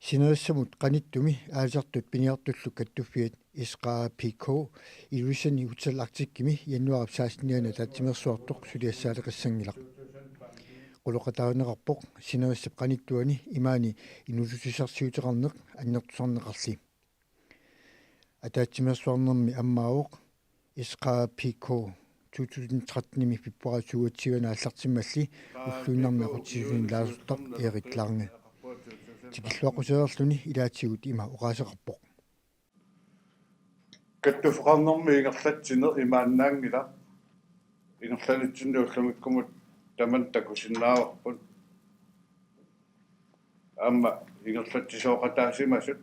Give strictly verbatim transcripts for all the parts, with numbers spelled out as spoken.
Sinerissamut qanittumi aalisartut piniartullu kattuffiat S K A P K Ilulissani Hotel Arcticimi januaarip sekstenianni ataatsimeersuartoq suliassaaleqissanngilaq. Qulequtarineqarpoq sinerissap qanittuani imaani inuussutissarsiuteqarneq annertusarneqarli. Ataatsimeersuarnermi ammaavoq S K A P K to tusind tretten-imi februaarip syvogtyve-ani aallartimmalli ulluinnarni aqutsisunik ilaasortaq Erik Lange. Tikilluaqqusereerluni ilaatigut ima oqaaseqarpoq. Kattuffeqarnermi ingerlatsineq imaannaanngilaq. Ingerlanitsinni ullumikkumut tamanna takusinnaavarput. Aamma ingerlatsisooqataasimasut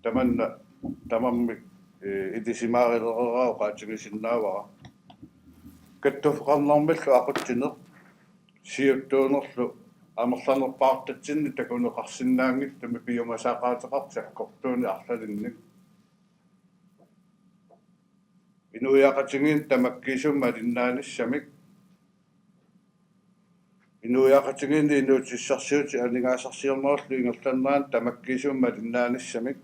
tamanna tamarmik, eh, ilisimaarilereeraat oqaatigisinnaavara. Kattuffeqarnermillu aqutsineq siuttuunerlu amerlanerpaartatsinni takuneqarsinnaanngitsumi piumasaqaateqarpoq sakkortuunik arlalinnik. Inuiaqatigiinni tamakkiisumik malinnaanissamik, inuiaqatigiinni inuussutissarsiutit aningaasarsiornerullu ingerlanerani tamakkiisumik malinnaanissamik,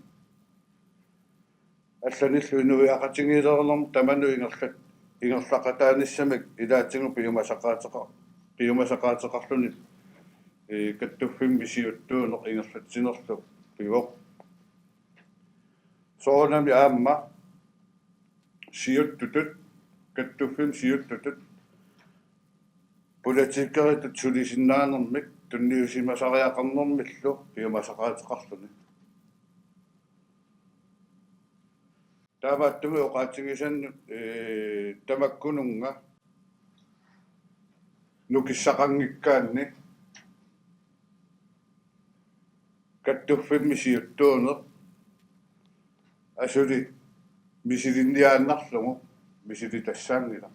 allanillu inuiaqatigiilerinermut tamanut ingerlat-, ingerlaqataanissamik ilaatigut piumasaqaateqa-, piumasaqaateqarluni, ee, kattuffimmi siuttuuneq ingerlatsinerlu pivoq. Soorunami aamma siuttutut, kattuffimmi siuttutut, politikeritut sulisinnaanermik tunniusimasariaqarnermillu piumasaqaateqarluni. Taamaattumik oqaatigisannut, ee, tamakkununnga nukissaqanngikkaanni kattuffimmi siuttuuneq asuli misilinniaannarlugu misilitassaanngilaq.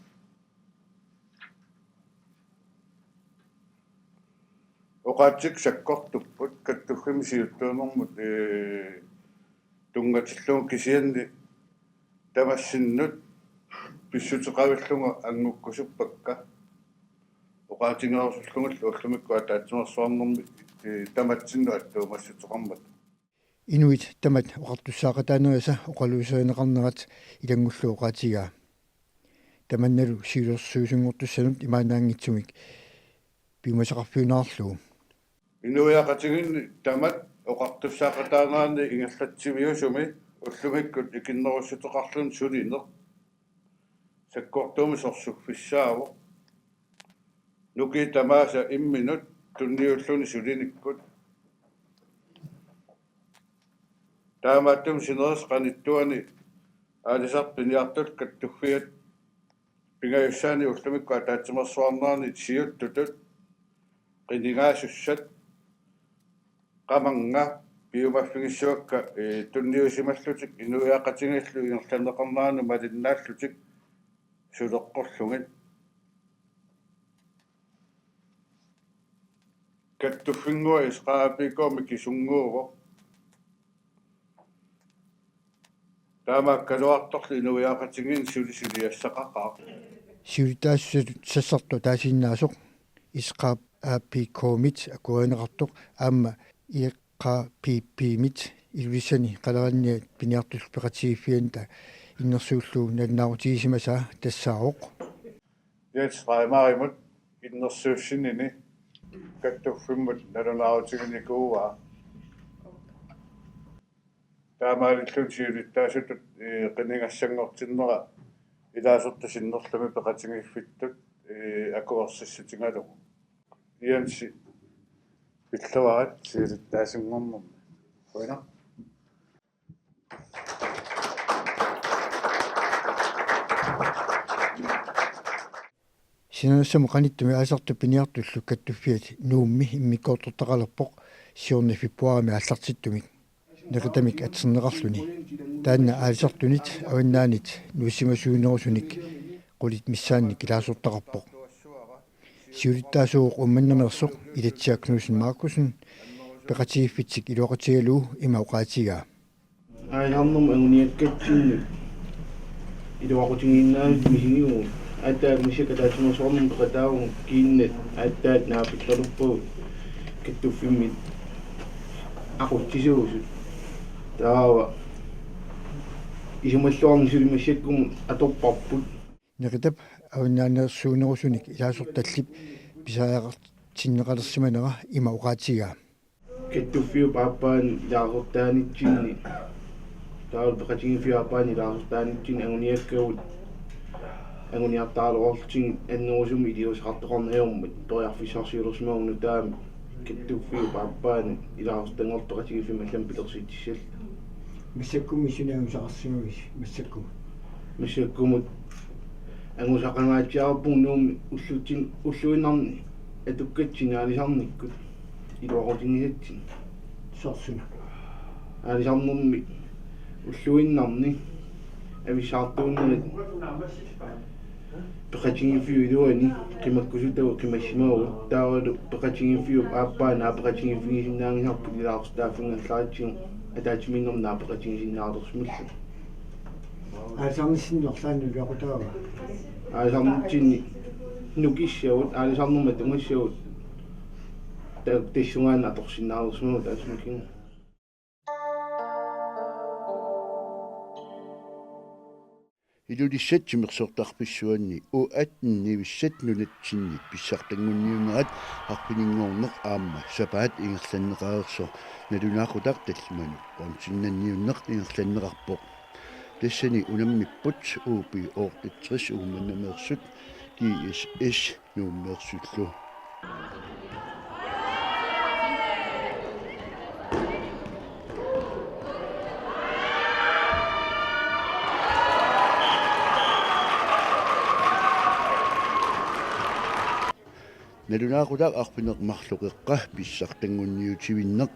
Oqaatsit sakkortupput kattuffimmi siuttuunermut, ee, tunngatillugu kisianni tamassinnut pissuteqavillugu anngukkusuppakka. Oqaatigerusullugulu ullumikkut ataatsimeersuarnermi, ee, tamatsinnut attuumassuteqarmata. Inuit tamat oqartussaaqataanerisa oqaluuserineqarnerat ilanngullugu oqaatigaa. Tamannalu siulersuisunngortussanut imaannaanngitsumik piumasaqarfiunerarlugu. Inuiaqatigiinni tamat oqartussaaqataanerani ingerlatsiviusumi ullumikkut ikinnerussuteqarluni sulineq sakkortuumik sorsuffissaavoq. Nukiit tamaasa imminut tunniulluni sulinikkut. Taamaattumik sinerissap qanittuani aalisartut piniartullu kattuffiat pingajussaanni ullumikkut ataatsimeersuarnerani siuttutut qinigaasussat qamannga piumaffigissuakka, ee, tunniusimallutik inuiaqatigiillu ingerlanneqarneranut malinnaallutik suleqqullugit. Kattuffinnguaq S K A P K-mi kisunnguuvoq. Taamaakkaluartorli inuiaqatigiinni suli suliassaqaqaaq. Siulittaasussatut ataasiinnaasoq S K A P K-mit akuerineqartoq aamma I K P P-mit Ilulissani qaleralinniat piniartullu peqatigiiffianni innersuullugu nalunaarutigisimasaa tassaavoq Jens Reimerimut innersuussinini kattuffimmut nalunaarutiginikuuaa. Taamaalilluni siulittaasutut, ee, qinigassanngortinnera ilaasortat sinnerlugit peqatigiiffittut, ee, akuersissutigalugu. Jensi, pilluarit siulittaasunngornermi. Qujanaq. Sinerissamut qanittumi aalisartut piniartullu kattuffiat Nuummi immikkoortortaqalerpoq siorna februaarimi aallartittumik neqitamik aterneqarluni. Taanna aalisartunit avannaanit nuissimasuunerusunik qulit missaannik ilaasortaqarpoq. Siulittaasuuvoq Uummannamut Ersoq Ilatsiaq Knudsen Markussen peqatigiiffitsik iluaqutigalugu ima oqaatigaa. Aalisarnermut anguniakkatsinnut iluaqutigiinnaasut misigigugut. Aatsaat misissuaq ataatsimeersuarnermut peqataavugut, kiinnat aatsaat naapillerpavut kattuffimmit aqutsisuusut. Taava isumalluarnisut massakkut atorparput. Neqitap avannaanersuunerusunik ilaasortallip pisariaqartinneqalersimanera ima oqaatigaa. Kattuffiup aappaani ilaasortaanitsinni, taavalu peqatigiiffiup aappaani ilaasortaanitsinni anguniakkagut anguniartaraluarlutigit annerusumik iliuuseqartoqarneq ajormat periarfissarsiulersimavugut nutaamik. Kattuffiup aappaani ilaasortanngorlutik peqatigiiffimmut allamut pilersitissallugu. Massakkummi suna angusaqarsimavisi? Massakkumut. Massakkumut angusaqangaatsiarpugut Nuummi ullutsin-, ulluinnarni atukkatsinni aalisarnikkut iluaqutigisatsinnik. Soorlu suna? Aalisarnermi ulluinnarni avissaartuunnerit peqatigiiffiup iluani qimakkusutagut qimassimavagut, taavalu peqatigiiffiup aappaa naapeqatigiiffigisinnaanngisarput ilaasortaaffigigaluaratsigu ataatsimiinnermi naapeqatigisinnaalersumillu. Aalisarnissinni orlaanni uliaqutaava? Aalisarnitsinni nukissagut, aalisarnermut tungassagut, ta-, tassungaannaq atorsinnaalersimavagut taassumakkut. Ilulissat timersortarfissuanni U atten nivissat nunatsinni pissartanngorniunnerat arfininngorneq aamma sapaat ingerlanneqareersoq nalunaaqutaq tallimanut bronzennanniunneq ingerlanneqarpoq. Tassani unammipput U B otteogtres Uummannaameersut G S S Nuummeersullu. Nalunaaqutaq arfineq-marloqeqqa pissartanngorniutivinneq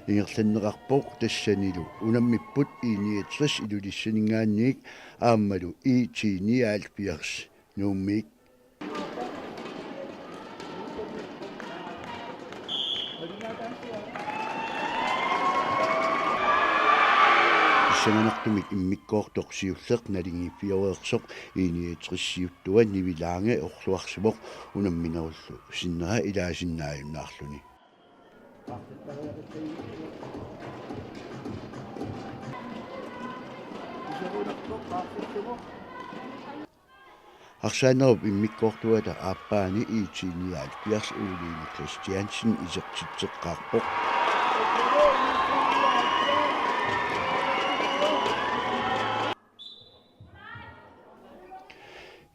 ingerlanneqarpoq tassanilu unammipput I niogtres Ilulissaninngaanniit aammalu I T nioghalvfjerds Nuummiit. Pissanganartumik immikkoortoq siulleq naligiiffioreersoq I niogtres siuttua Nivi Lange orluarsivoq unamminerullu sinnera ilaasinnaajunnaarluni. Arsaanerup immikkoortuata aappaani I T nioghalvfjerds Uline Christiansen isertitseqqaarpoq.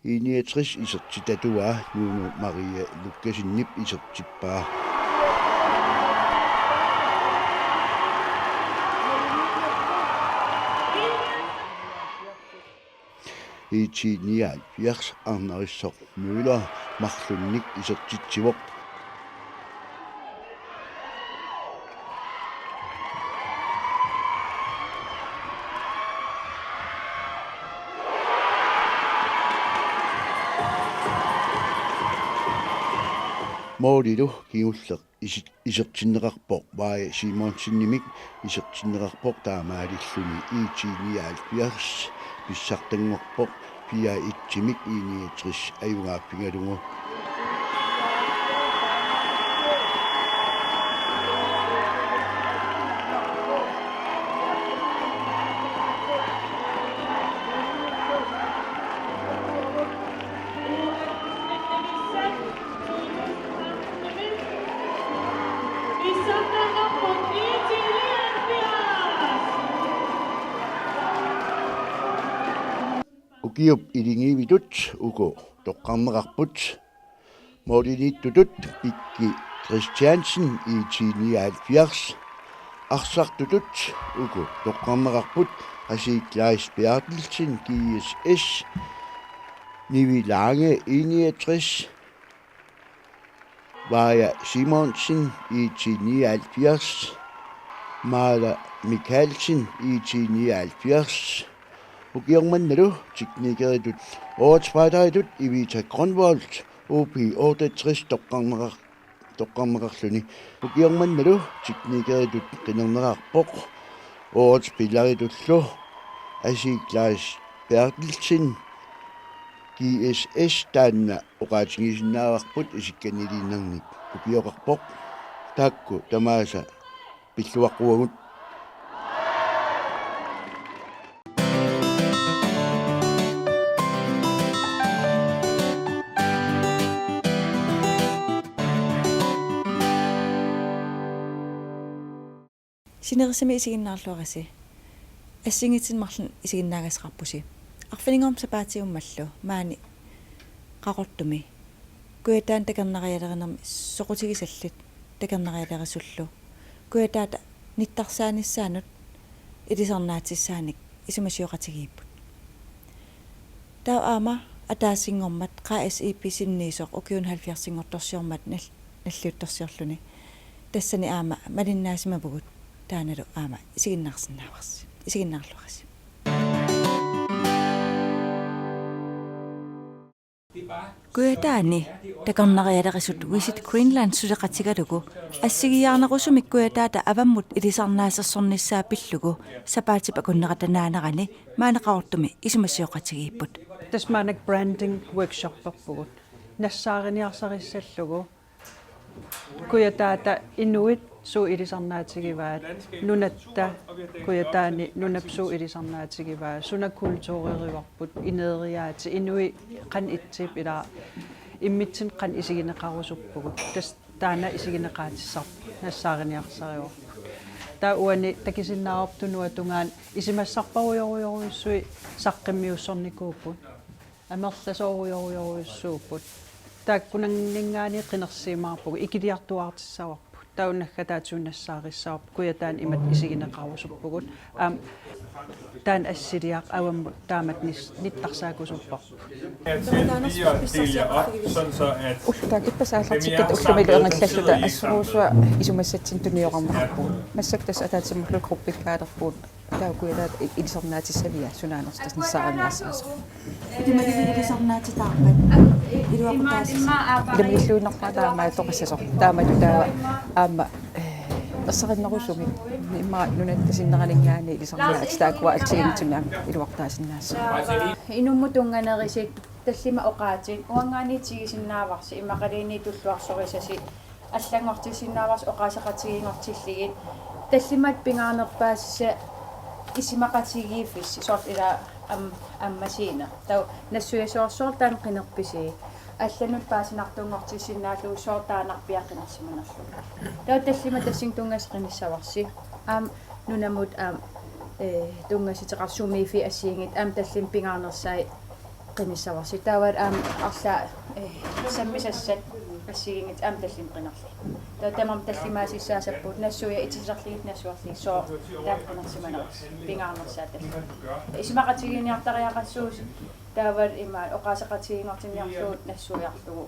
I niogtres isertitatuaa Nuunu Marie Lukassenip isertippaa. I T nioghalvfjerds Arnarissoq Møller marlunnik isertitsivoq. Målilu kingulleq isi-, isertinneqarpoq Vaja Simonsenimik, isertinneqarpoq taamaalilluni I T nioghalvfjerds pissartanngorpoq fire et-imik I niogtres ajugaaffigalugu. Ukiup iligiivitut uku toqqarneqarput: målimiittutut Pikki Christiansen, I T nioghalvfjerds. Arsartutut uku toqqarneqarput: Asi Kleist Berthelsen, G S S, Nivi Lange, I niogtres, Vaja Simonsen, I T nioghalvfjerds, Maala Mikaelsen, I T nioghalvfjerds. Ukioq mannalu teknikeritut, årets spejderitut Evita Grønvold, O P otteogtres toqqarneqar-, toqqarneqarluni. Ukioq mannalu teknikeritut qinerneqarpoq, årets spilleritullu Asi Kleist Berthelsen, G S S, taanna oqaatigisinnaavarput isikkaniliinernik kopioqarpoq. Taakku tamaasa pilluaqquagut. Sinerissami isiginnaarluarisi. Assigiinngitsunik marlunnik isiginnaagasaqarpusi. Arfininngormat sapaatiummallu maani Qaqortumi Kujataani takornarialerinermi soqutigisallit takornarialerisullu Kujataata nittarsaanissaanut ilisarnaatissaanik isumasioqatigiipput. Taava aamma ataasinngormat K S E P sinniisoq ukiuni halvfjerdsinngortorsiormat nal-, nalliuttorsiorluni. Tassani aamma malinnaasimavagut, taannalu aamma isiginnaarsinnaavarsi, isiginnaarluarisi. Kujataani takornarialerisut Visit Greenland suleqatigalugu assigiiaarnerusumik Kujataata avammut ilisarnaasersornissaa pillugu sapaatip akunnerata naanerani maani Qaqortumi isumasioqatigiipput. Tassa maannakkut branding workshopperpugut. Nassaariniarsarissallugu Kujataata inuit suut ilisarnaatigivaat, nunatta Kujataani nunap suut ilisarnaatigivaat, suna kulturiuarput, ineriaatsit, inuit qanoq itsipput, ilaa immitsinnut qanoq isigineqarusuppugut. Tassa taanna isigineqaatissarput, nassaariniarsarivarput. Taava uani takusinnaavarput tunuata tungaanut isumassarparujorujorujussuit saqqummiussornikuupput. Amerlasoorujorujorujussuupput. Taakkunanngaanniit qinersimaarpugut, ikiliartuaartissavarput. Taava naggataatsigut nassaarissavarput, Kujataani imatut isigineqarusuppugut. Aamma taanna assiliaq avammut taamatut nis-, nittarsaakkusupparput. Ullaaq ippassaq aallartikkatta ullumilu ingerlalluta assorujussuaq isumassatsinnik tuniorarneqarpugut. Massakkut tassa ataatsimoorluta gruppikkaarpugut. Taava Kujataata i-, ilisarnaatissavia sunaanersoq tassa nassaariniarsarisoq. Imaluunniit ilisarnaatitaarpat iluaqutaassaaq. Ilamilluinnarpaa taamaattoqassasoq. Taamatut taava aamma, eh, ersarinnerusumik immaqa nunatta sinneraninngaanniit ilisarnaatitaat taakkua assigiinngitsunik iluartaasinnaassaaq. Inummut tunnganerisi tallimat oqaatsit uanngaanniit isigisinnaavarsi, immaqaluunniit tulluarsorisasi allanngortissinnaavarsi oqaaseqatigiinngortillugit. Tallimat pingaarnerpaasissat isumaqatigiiffissi, soorlu ilaa am-, ammasiineq. Taava nassuiaasiorsuarlu taanna qinerpisi. Allanut paasinartunngortissinnaallugu soorlu taannarpiaq qinersimanerlugu. Taava tallimat tassani tunngasut qinissavarsi. Aamma nunamut aamma, eh, tunngassuteqartut sumiiffiit assigiinngitsut aamma tallimat pingaarnersaat qinissavarsi. Taava aamma arlaat, eh, sammisassat assigiinngitsut aamma tallimat qinerlugit. Taava tamarmik tallimaasussaassapput, nassuiaat itisalerlugit nassuerlugit soorlu taakku qinersimanerusut pingaarnersaat tallimat. Isumaqatigiinniartariaqassuusi taava imaat oqaaseqatigiinngortinniarlugu nassuiarlugu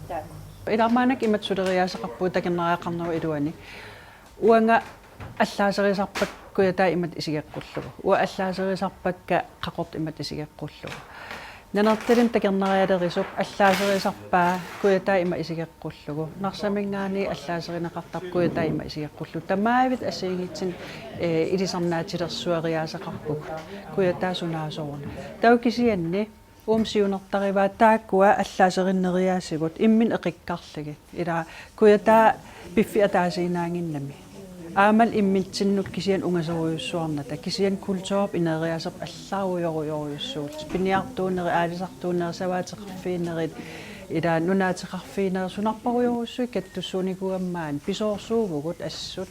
taakku. Ilaa maannakkut imatut suleriaaseqarpugut takornariaqarnerup iluani. Uanga allaaserisarpakka Kujataa imatut isigeqqullugu. Uanga allaaserisarpakka Qaqortoq imatut isigeqqullugu. Nanortalimmi takornarialerisut allaaserisarpaat Kujataa imatut isigeqqullugu. Narsaminngaanniit allaaserineqartarpoq Kujataa imatut isigeqqullugu. Tamavimmik assigiinngitsunik, eh, ilisarnaatilersueriaaseqarpugut. Kujataa sunaasoq una. Taava kisianni uuma siunertarivaat taakkua allaaserinneriaasigut imminnut eqikkarlugit. Ilaa Kujataa piffissaq ataasiinnaannginnami. Aammalu immitsinnut kisianni ungasorujussuarnata, kisianni kulturip ineriaaserput allarujorujorujussuullutik. Piniartuunerit, aalisartuunerit, savaateqarfiinerit, ilaa nunaateqarfiinerit, sunarparujorujussuit kattussuunikuugamik maani pisoorsuuvugut assut.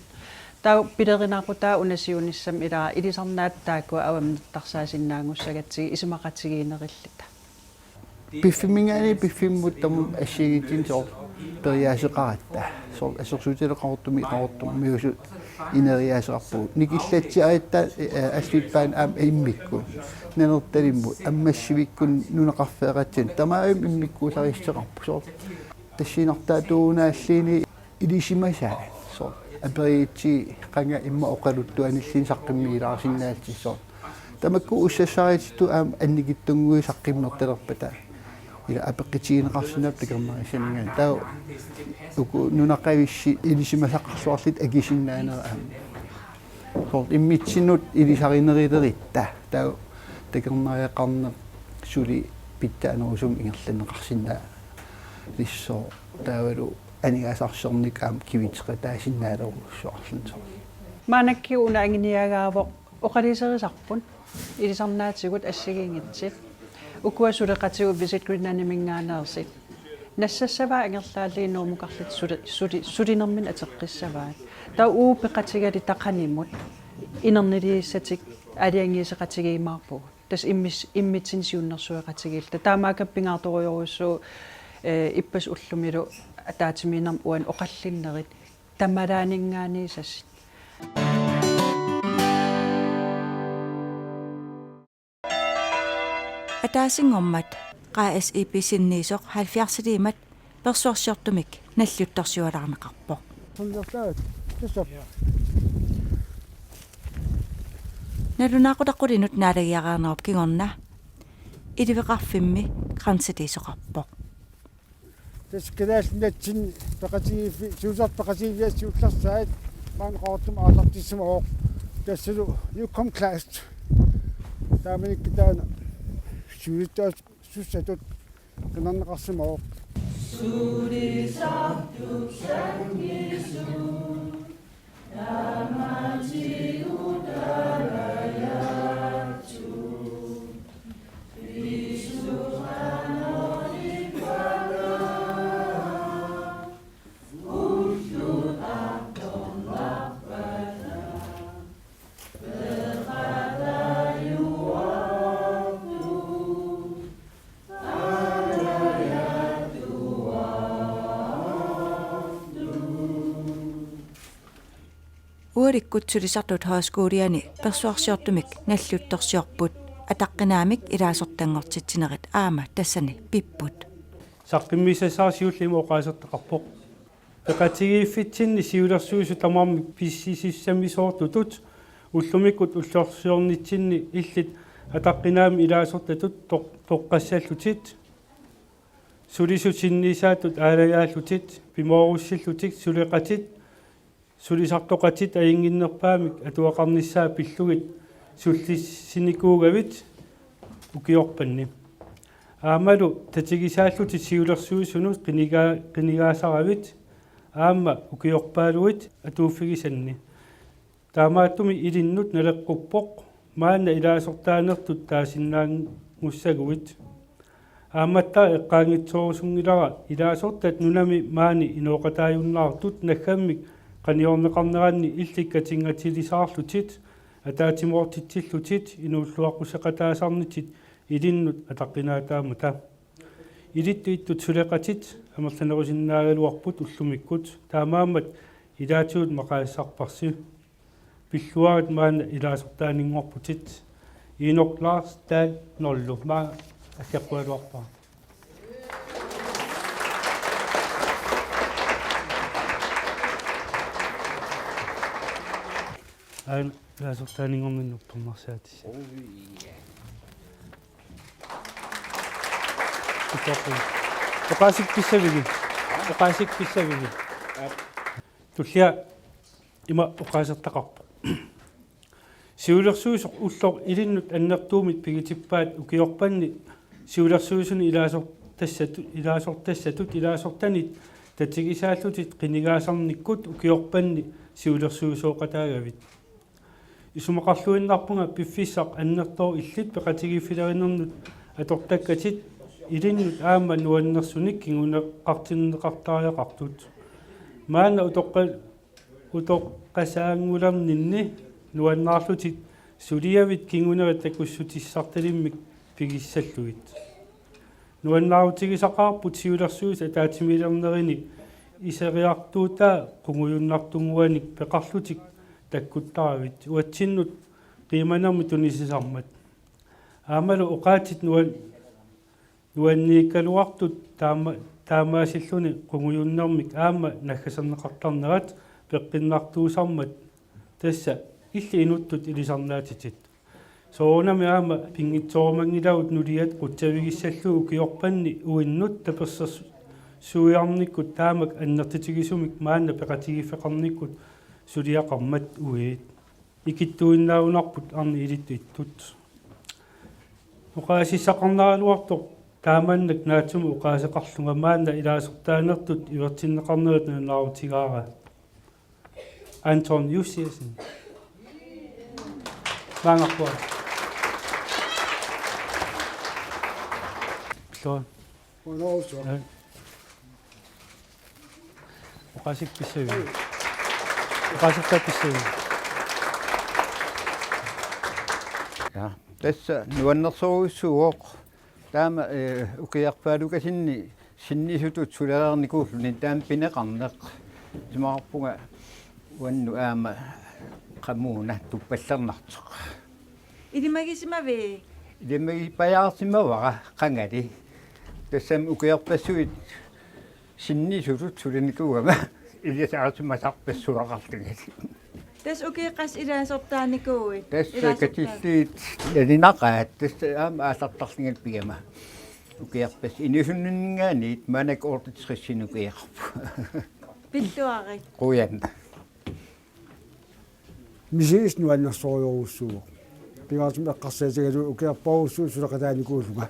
Taava pilerinaaqutaa una siunissami ilaa ilisarnaat taakkua avammut nittarsaasinnaagussagatsigu isumaqatigiinnerilluta. Piffimminngaanniit piffimmuttut tamarmik assigiinngitsunik soorlu periaaseqaratta. Soorlu assersuutigalugu Qaqortumi Qaqortumiusut ineriaaseqarpugut. Nikillatsiaritta, eh, allippaani aamma immikkut. Nanortalimmut, Ammassivikkut, nunaqarfeeqqatsinni. Tamarmik immikkuullarissuteqarput. Soorlu tassuunartaa tuunaallini ilisimasaat. Soorlu aperiitsi qanga immaqa oqaluttuanilluunniit saqqummiilaarsinnaallutik soorlu. Tamakku ussassarititut aamma annikitsunnguit saqqummertalerpata. Ilaa apeqqutigineqarsinnaapput takornariassaninngaanniit. Taava uku nunaqavissi ilisimasaqarluarlutik akisinnaanerat aamma. Soorlu immitsinnut ilisarineruleritta. Taava takornariaqarneq suli pitsaanerusumik ingerlanneqarsinnaalissaaq. Taavalu aningaasarsiornikkut aamma kivitseqataasinnaalerusussuarluni soorlu. Maannakkut una anguniagaavoq oqaluuserisarput ilisarnaatigut assigiinngitsut. Ukua suleqatigut Visit Greenlandiminngaanneersut. Nassassavaat angerlaallugit Nuummukarlutik suli-, suli-, sulinerminni ateqqissavaat. Taava uagut peqatigalugit taqanimut inerniliissatik aalajangiiseqatigiumaarpugut. Tassa immis-, immitsinnut siunnersueqatigiilluta. Taamaakkami pingaartorujussuuvoq, eh, ippassaq ullumilu ataatsimiinnermi uani oqallinnerit tamalaaninngaanniissasoq. Ataasinngormat Q S I P-sinniisoq halvfjerdsiliimmat persuarsiortumik nalliuttorsiualaarneqarpoq. Sunnertaat, tussap. Nalunaaqutaq qulinut naalagiaraanerup kingorna iliveqarfimmi kransiliisoqarpoq. Tassa kalaallit nunatsinni peqatigiiffi-, siulittut peqatigiiffiat siullersaat maani Qaqortumi aallartissimavoq. Tassalu Yukon Class. Taamanikkut taanna siulittaasussatut qinerneqarsimavoq. Ualikkut sulisartut højskoliani persuarsiortumik nalliuttorsiorput ataqqinaammik ilaasortanngortitsinerit aamma tassani pipput. Saqqummiussassara siulleq ima oqaasertaqarpoq. Peqatigiiffitsinni siulersuisut tamarmik pisisissamisoortutut ullumikkut ullorsiornitsinni illit ataqqinaammik ilaasortatut toq-, toqqassallutit, sulisut sinniisaatut aalajaallutit, pimoorussillutit suleqatit, sulisartoqatit ajunnginnerpaamik atugaqarnissaa pillugit sullissinikuugavit ukiorpanni. Aammalu tatigisaallutit siulersuisunut qinigaa-, qinigaasaravit aamma ukiorpaaluit atuuffigisanni. Taamaattumik ilinnut naleqquppoq maanna ilaasortaanertut taasinnaanngussaguit. Aammattaaq eqqaanngitsoorusunngilara ilaasortat nunami maani inooqataajunnaartut naggammik qaniorneqarneranni illit katinngatilisarlutit, ataatsimoortitsillutit, inuulluaqquseqataasarnitit ilinnut ataqqinaataammata. Ilittut ittut suleqatit amerlanerusinnaagaluarput ullumikkut, taamaammat ilaatigut maqaasisarparsi. Pilluarit maanna ilaasortaaninngorputit. Inuk Lars Dahl nul, maanga aggiarpugaluarpara. Aana ilaasortaaninngorninnut uppernarsaatissi. Oqaasikkut pissavigit. Oqaasikkut pissavigit. Tullia ima oqaasertaqarpoq. Siulersuisoq ulloq ilinnut annertuumik pigitippaat ukiorpanni siulersuisuni ilaasortassatut, ilaasortassatut ilaasortanit tatigisaallutit qinigaasarnikkut ukiorpanni siulersuisooqataagavit. Isumaqarluinnarpunga piffissaq annertooq illit peqatigiiffilerinermut atortakkatit ilinnut aamma nuannersunik kinguneqartinneqartariaqartut. Maanna utoqqa-, utoqqasaanngulerninni nuannaarlutit suliavit kingunerit takussutissartalimmik pigissallugit. Nuannaarutigisaqaarput siulersuisut ataatsimiilernerini iseriartuutaa qungujunnartunnguanik peqarlutik takkuttaravit uatsinnut qiimanermik tunisisarmat. Aammalu oqaatsit nuan-, nuanniikkaluartut taama-, taamaasilluni qungujunnermik aamma naggaserneqartarnerat peqqinnartuusarmat tassa illit inuttut ilisarnaatitit. Soorunami aamma pinngitsoorumanngilagut nuliat qutsavigissallugu ukiorpanni uinnut tapersersuiarnikkut taamak annertutigisumik maanna peqatigiiffeqarnikkut suliaqarmat uiit. Ikittuinnaagunarput arnat ilittut ittut. Oqaasissaqarnaraluartoq taamannak naatsumik oqaaseqarlunga maanna ilaasortaanertut ivertinneqarnerit nalunaarutigaara. Anton Jussiussen. Maangarpuaq. Sure. Unousua. Ja. Oqaasippissavi. Oqaasippissavi. Ja, tassa nuannersorujussuuvoq. Taama, eh, ukiarpaalukasinni sinnisutut suliarnikuulluni taama pineqarneq. Isumaqarpunga uannut aamma qamuuna tuppallernartoq. Ilimagisimavit? Ilimagipajaarsimavara qangali. Tassami ukiarpassuit sinnisutut sulinikuugama ilisaarsimasarpassuaqarlugit. Tassa ukiukkasi ilaasortaanikuuit? Tassa ilaasortaa- katilliit nalinaqaat, tassa aamma aallartarlugit pigama. Ukiarpassuit inuusunninngaanniit maannakkut otteogtres ukiarput. Pilluarit. Qujan. Misigisaq nuannersorujussuuvoq. Pingaartumik eqqarsaatigalugu ukiarparujussuit suleqataanikuullunga.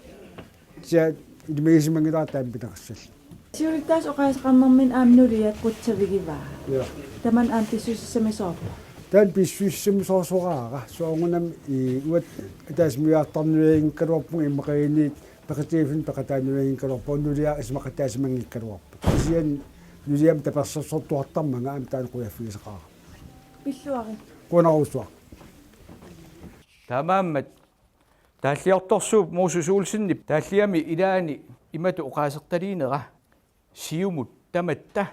Kisianni ilimagisimanngilara taama pineqassallugu. Siulittaasup oqaaseqarnermini aamma nuliat qutsavigivaa. Ja. Tamanna aamma pissusissamisoorpa? Taanna pissusissamisoorsoraara. Soorunami i uagut ataatsimiittarneq nulianngikkaluarpugut, immaqaluunniit peqatigiiffinni peqataaneq nulianngikkaluarpugut, nuliat isumaqataasimanngikkaluarput. Kisianni nuliama tapersersortuartarmanga aamma taanna qujaffigisaqaara. Pilluarit. Qujanarujussuaq. Taamaammat taalliortorsuup Moses Olsenip taalliami ilaani imatut oqaasertaliinera: Siumut tamatta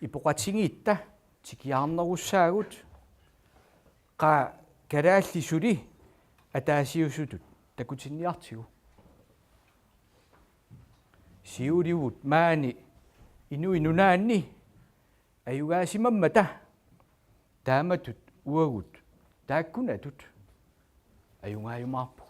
ipoqatigiitta tikiaarnerussaagut, qaa kalaallit suli ataasiusutut takutinniartigu. Siulivut maani Inuit Nunaanni ajugaasimammata taamatut uagut taakkunatut ajugaajumaarpugut.